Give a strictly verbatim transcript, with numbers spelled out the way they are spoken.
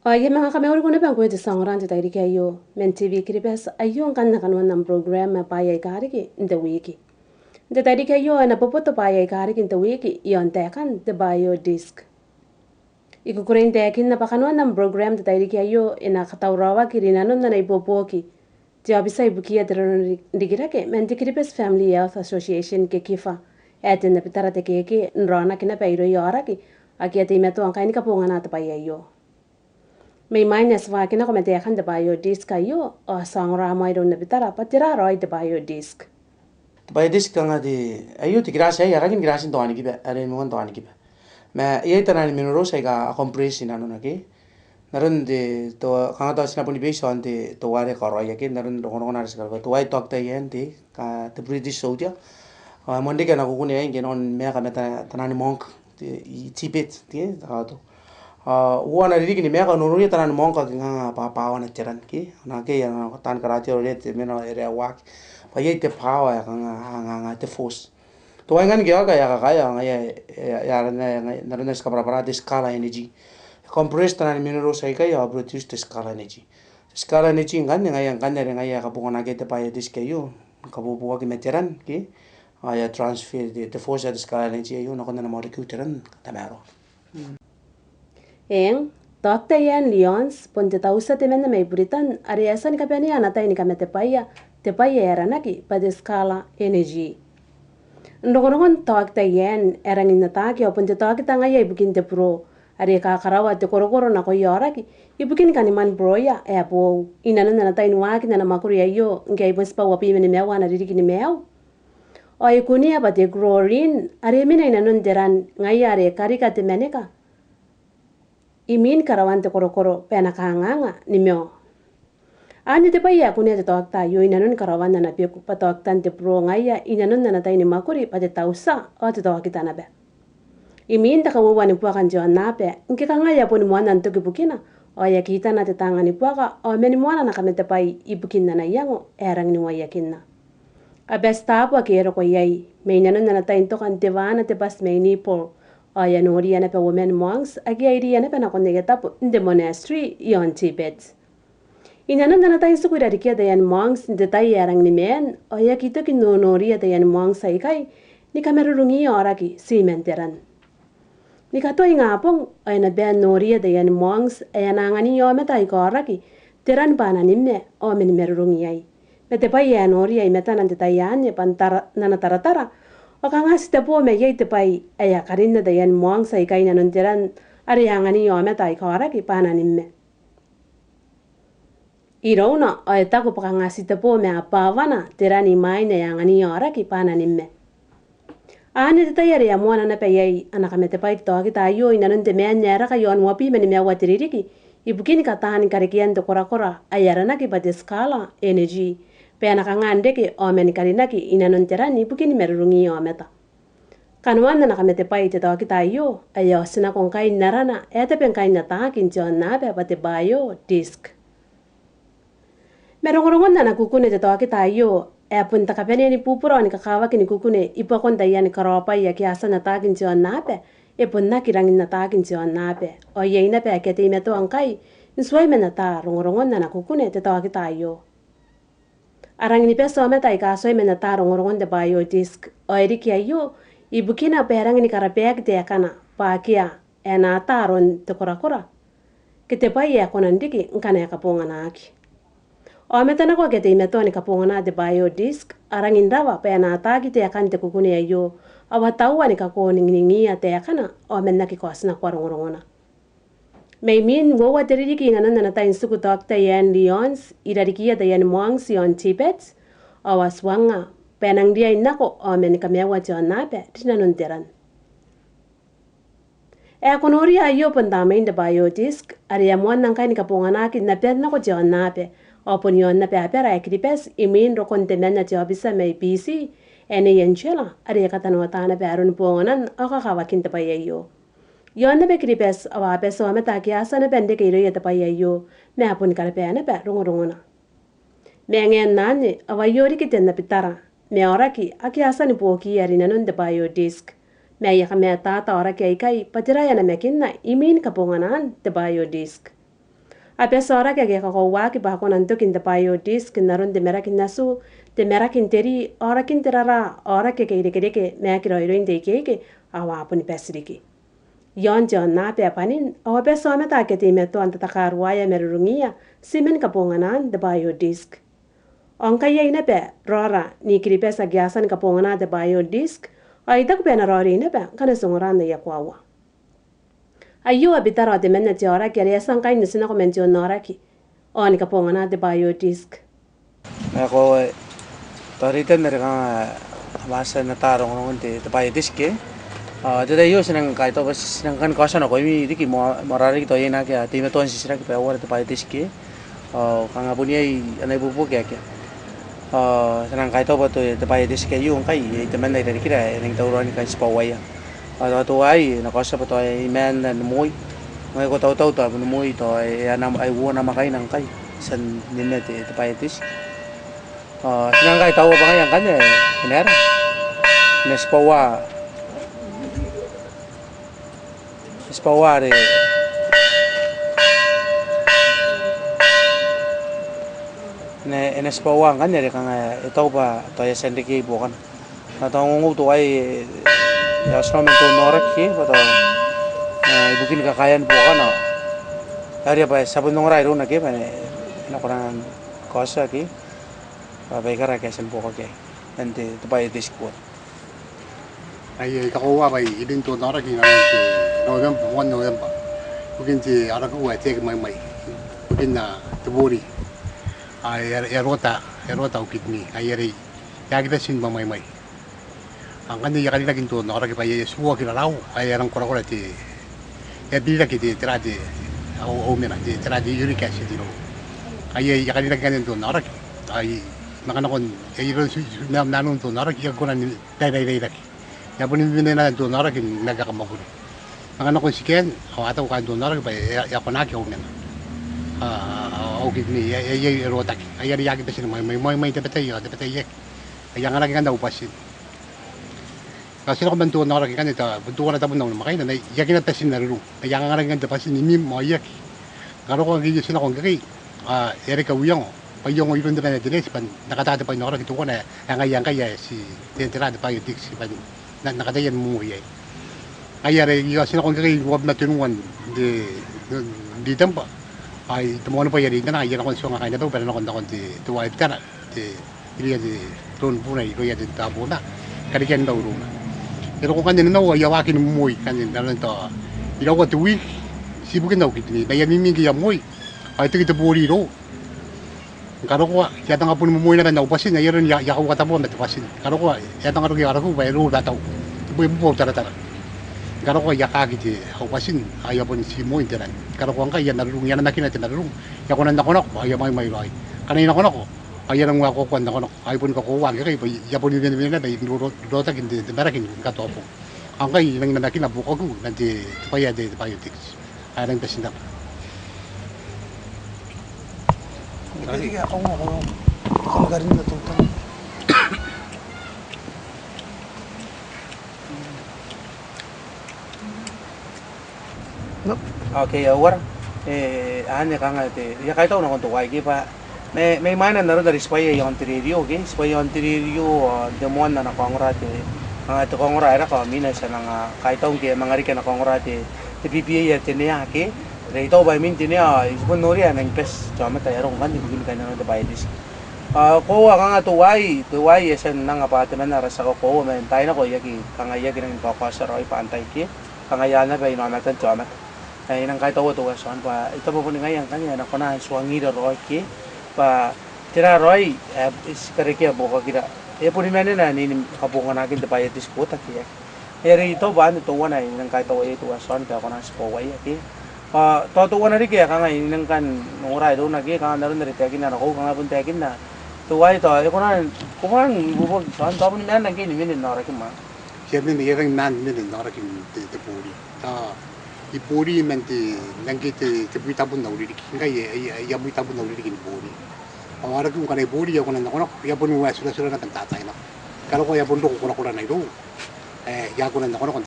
Ao I a manga kamauriko naba ngkoe te tia ongora n te tairiki aio man T V Kiribati aio ngkanne kanoan am program ae Bwaai aika Riki n te Wiki. N te tairiki aio e na boboto Bwaai aika Riki n te Wiki iaon taekan te Bio Disc. I kukurei n taekinna bwa kanoan am program n te tairiki aio e na katauraoaki rinanon ana ibuobuoki te aobitia ibukiia te roro n rikirake man te Kiribati Family Health Association ke KiFHA, ae Tennabitara Tekeekee, n raonaki naba irouia aoraki ake a teimatoa ngkai ni kabongana te bwai aio. Mai mwain ae ti waaki nako ma taekan te Bio Disc aio, ao ti a ongora moa iroun Nabitara bwa tera raoi te Bio Disc. Te Bio Disc kanga te, aio te kirati ae rangi ni kirati n te wanikiba, are moan te wanikiba. Ma iai taiani minerals aika a compress inanona ke n aron te, tao, kanga tao ti na boni base iaon te, teuare karaoia ke n aron rongorongon are ti karabwa. Teuaei Doctor Ian te, ka te British soldier. Ao e moan reke ana kukune aei ngke e nako ni maeka ma ta-, taiani monk te, i Tibet, te, tao. Ao uoua ana ririki ni maeka ao noria taiani monk ake kanga bwa, bwa a na teran ke. Ao akea ana, taan karatia are te mena are a waaki. Bwa iai te power ae kanga, kanga, kanga te force. Teuaei ngkanne ngke e oki ae e a kakaea, ngaia, e, e, e, n aron ae ti kabwarabwara te scalar energy. E compress taiani minerals aikai ao produce te scalar energy. Te scalar energy ngkanne, ngaia ngkanne are ngaia ae kabonganaaki te Bio Disc aio, kabubuaki ma teran ke, ao e a transfer te, te force ae te scalar energy aio nakon ana molecule teran, katamaroa. Eng, Doctor Ian Lyons bon te tautia temanna mai Buritan are e a tia ni kabanea ana tai ni kamatebwaia te bwai ae aranaki bwa te scalar energy. N rongorongon Doctor Ian, e rangi n ataaki ao bon te taokita ngaia ibukin te buroo are e kakaraoa te korokoro nakoia aoraki ibukin kanimwan burooia ae boou, inanon ana tai ni waaki n ana mwakuri aio ngke ai bon tibwa uabwi ma nimaua ana ririki ni maiu. Ao e kunea bwa te chlorine are e mena inanon te ran ngaia are e karika te maneka imwin karaoan te korokoro bwa e na kanganga ni mao. Anne te bwai ae kunea te taokita aio inanon karaoan ana beku bwa taokitan te buroo ngaia inanon ana tai ni mwakuri bwa te tautia ao te taokita naba. Imwin te kauoua ni buaka n te aonnaba, ngke kanga e a boni moanna n toki bukina, ao e a kitana te taanga ni buaka ao mani moana ana kamatebwai ibukin ana iango ae rangi ni uaiakinna. A bati taabo ake e roko iai, ma inanon ana tai n toka n tewaana te bati mai Nepal, ao e a noria naba uoman monks ake a iriia naba nakon aia tabo n te monastery iaon Tibet. Inanon ana tai n tiku i rarikia taiani monks n te tai ae rangi ni maan, ao e aki toki n nonoria taiani monks aikai ni kamarurungiia aoraki ti man teran. Ni katoa ingabong, ao e na bae n noria taiani monks ae a na anganiia aomata aika aoraki teran bwa a na nimma ao mani marurung iai. Ma te bwai ae e noria i matana n te tai anne bwa n tara-, n ana taratara, ao kanga ti te bo ma iai te bwai ae a karinna taiani monks aikai inanon teran are a anganiia aomata aika aoraki bwa a na nimma. Irouna, ao e taku bwa kanga ti te bo ma bwawana teran imwain ae a anganiia aoraki bwa a na nimma. Anne te tai are e a moana naba iai ana kamatebwai te taokita aio inanon te maan ae raka iaon uabwi ma nimaua te ririki, ibukin kataan karekean te korakora ae aranaki bwa te scalar energy, bwa e na kanga n reke ao mani karinaki inanon teran ibukin marurungiia aomata. Kanoan ana kamatebwai te taokita aio, ae e a otinako ngkai n arana ae tabe ngkai n ataaki n te aonnaba bwa te Bio Disc. Ma rongorongon ana kukune te taokita aio, e a bon te kabanea ni bubura ao ni kakawaki ni kukune i buakon taiani karaobwai ake a tia n ataaki n te aonnaba, e bon aki rangi n ataaki n te aonnaba, ao iai naba ake a teimatoa ngkai n tuai man ata rongorongon ana kukune te taokita aio. A rangi ni bati aomata aika tuai man ata rongorongon te Bio Disc, ao e riki aio ibukina bwa e rangi ni karabaaki taekana bwa akea ae na ata aron te korakora ke te bwai ae kona n riki ngkana e kabonganaaki. Aomata nako ake a teimatoa ni kabongana te Bio Disc a rangi n rawa bwa e na ataaki taekan te kukune aio, ao a taua ni kakoninginingia taekana ao man aki kaotinakoa rongorongona. Mai imwin uoua te ririki inanon ana tai n tiku Doctor Ian Lyons i rarikiia taiani monks iaon Tibet, ao a tuangnga bwa e nang riai n nako ao mani kamaiua te aonnaba rinanon teran. E a ko noria aio bon tamnein te Bio Disc, are e a moanna ngkai ni kabonganaaki n aban nako te aonnaba, ao bon iaon naba abara ae Kiribati, imwin rokon temanna te aobitia mai Biti, ae Nei Angela, are e katanoata naba aron bonganan ao kakawakin te bwai aio. Iaon naba Kiribati, ao a bati aomata ake a tia naba n reke irouia te bwai aio, ma a bon karaba naba rongorongona. Ma ngaia anne, ao aio riki te nabitara ma aoraki ake a tia ni buokiia rinanon te Bio Disc. Ma aia kamatata aoraki aikai bwa tera ae a namakinna imwin kabonganaan te Bio Disc. A bati aoraki ake kakoauaki bwa a kona n toki n te biodisc n aron te maraki n atiu, te maraki n te ri, aorakin te rara, aoraki ake irekereke ma aki raoiroin te ikeike, ao a boni bati riki. Iaon te aonnaba ae bwanin, ao a bati aomata ake a teimatoa n tatakaruaea marurungiia, ti man kabonganaan te biodisc. Ao ngkai iai naba raora ni Kiribati ake a tia ni kabongana te biodisc, ao I taku bwa e na raoiroi naba ngkana ti ongora n aia koaua. Aio Abitara ao temanna te aoraki are e a tia ngkai n otinako man te onnaoraki ao ni kabongana te biodisc. Ao ko, e, tao reitan are kanga a bati n ata rongorongon te, te biodisc, e. Ao te tai aio ti nang kaitaua bwa ti nang kan kaotia nakoimi riki moa, moarara riki tao iai naake a teimatoa n titiraki bwa e uara te biodisc, e. Ao kanga bon iai ana ibuobuoki akea. Ao ti nang kaitaua bwa te, te biodisc aio ngkai iai temanna irarikira ae e nang tauraoi ni kan tibwaua. Ao tao teuaei, e na kaotia bwa tao e maan ana moi. Ngai ko tautau tao boni moi tao e, e a nam, ai uoua namwakaina ngkai ti a nimna te, te biodisc. Ao ti nang kaitaua bwa ngaia ngkanne e na aera, e na tibwaua, e tibwaua are, e na, e na tibwaua ngkanne are kanga e taku bwa tao e a tia n reke iai buokana. Ao tao ngongou teuaei, e, e a tia man te onnaoraki, bwa tao, e, ibukin kakaean buokana. Are bwa ti a bon ongora irouna ke bwa e na kona ni kaotia ke bwa baikara ake a tia ni buokaki iai man te, te biodisc. Ai, ai kakoaua bwa ibukin te onnaoraki n aron te November, moan November. Ibukin te aoraki ae e taekinaki mai, mai. Ibukin, a, te bori. Ai, e a, e a rota, e a rota au kidney. Ai, are e aki bati ni mamaimai. Ao ngkanne I a karinaki n te onnaoraki bwa I a, I a tiuaki raraou, ao I a rang korakora te, I a birirake te, tera te, au, au mena, te, tera te uric acid irou. Ai, I a, I a karinaki ngkanne n te onnaoraki. Ai, manga nakon, e, iroun ti, ti, ma, nanon te onnaoraki, I aki kona ni, rai, rai, rai, rairaki. I a boni mena n te onnaoraki n aki kamwakuri. Manga nakon scan, ao a taku kaain te onnaoraki bwa e a, e a konaki au mena. A, a, a, au kidney, e a, e a, e a rotaki. Ai, are I aki bati ni maimai, maimai, maimai, tabetai, ao tabetai I aki. Ai, I a anganaki ngkanne au bwatin. Ao ti nako man te onnaoraki ngkanne, tao, bon teuana tabun au namwakaina, ma I aki naba bati n marurung. Ai, I a anganaki ngkanne te bwatin imwim, ao I aki. Karokoa ngke I otinako ngkekei, ao e a reke au iango. Bwa I ongo iroun temanna te neeti bwa N na kata te bwai n aoraki teuana ae ngaia ngkai ae ti, te, tera te biodisc bwa N na, N na kataia ni momoa iai. Ngaia are I otinako ngkekei n uabwi ma tenua n te, n te Ritembwa. Ai te moani bwai are I na, I a nako n tuanga kaain abau bwa e na nako nakon te, teuaei Abitara, te, irouia te, te onbuna irouia te Tabona. Karekean bau irouna. E roko ngkanne nenau ao I a waaki ni moi ngkanne n aron tao iraua te wiki. Ti ibukin au kidney. Ma I a mimi ngke I a moi. Ao e teki te bori irou. Karokoa, I a manga boni momoi naba n au bwatin, ai aron I a, I a kauka taboa ma te bwatin. Karokoa, e a manga roko aorakiu bwa e rou rabatau. Te bwai bubua au taratara. Karokoa, I a kaaki te, au bwatin, ao I a bon ti moi n te ran. Karokoa ngkai I a marurung, I a namakina te marurung. I a kona n nakonako, ao I a maimai raoi. Ngkana I nakonako, ao I a nang waekoakoa n nakonako. Ao I boni kakoaua ngkekei bwa I a boni wenewene naba, I ro, ro, rotaki n te, te maraki ni katoa bong. Ao ngkai I nang namakina buokakiu man te, te bwai ae te, te biodisc. Ae nang bati n nako. Okay, e uara. E, anne kanga te, I a kaitau nakon teuaei ke bwa Mai, mai mwaina n aron are ti bwaia iaon te rerio, ke? Ti bwaia iaon te rerio, ao n te moan ana kaongora te, kanga te kaongora ae raka ao imwina ti a manga kaitau ngke e a manga riki ana kaongora te, te BPA ae te NEA, ke? Are I taku bwa imwin te NEA, ao ti bon noria ae nang bati te aomata ae roko ngkanne ibukin kainnanoan te biodisc. Ao koaua kanga teuaei, teuaei e a tia n anga bwa temanna ara tia kakoaua ma n taai nako e aki, kanga e aki rangi ni kaokaoti raoi bwa antai, ke? Kanga e a naba inaomatan te aomata. Ae I nang kaitaua teuae Tion bwa I taku bwa boni ngaia ngkanne ae na kona n tuangira raoi, ke? Bwa tera raoi ae ti karekea buokakira? E boni manena ae nein kabonganakin te biodisc ke e aki? Are I taku bwa anne teuana ae I nang kaitaua iai teuae Tion bwa e kona n tibwaua iai, ke? Ao tao teuana riki ae kanga I nang kan ongora irouna, ke? Kanga n aron are taekinna nakoiu, kanga bon taekinna teuaei tao e kona, ko kona n ibuobuoki Tion, tao boni maan ngke I mena n aoraki ma I a mena, I a rangi ni maan ni mena n aoraki n te, te bori. Tao I bori man te, nang ngke te, te bwi tabun au ririki. Ngkai e, e, e a bwi tabun au ririki ni bori. Ao aorakiu ngkana I bori, I a kona n nakonako, I a boni waeturatura naba n taai nako. Karokoa I a bon roko korakorana irou. E, I a kona n nakonako.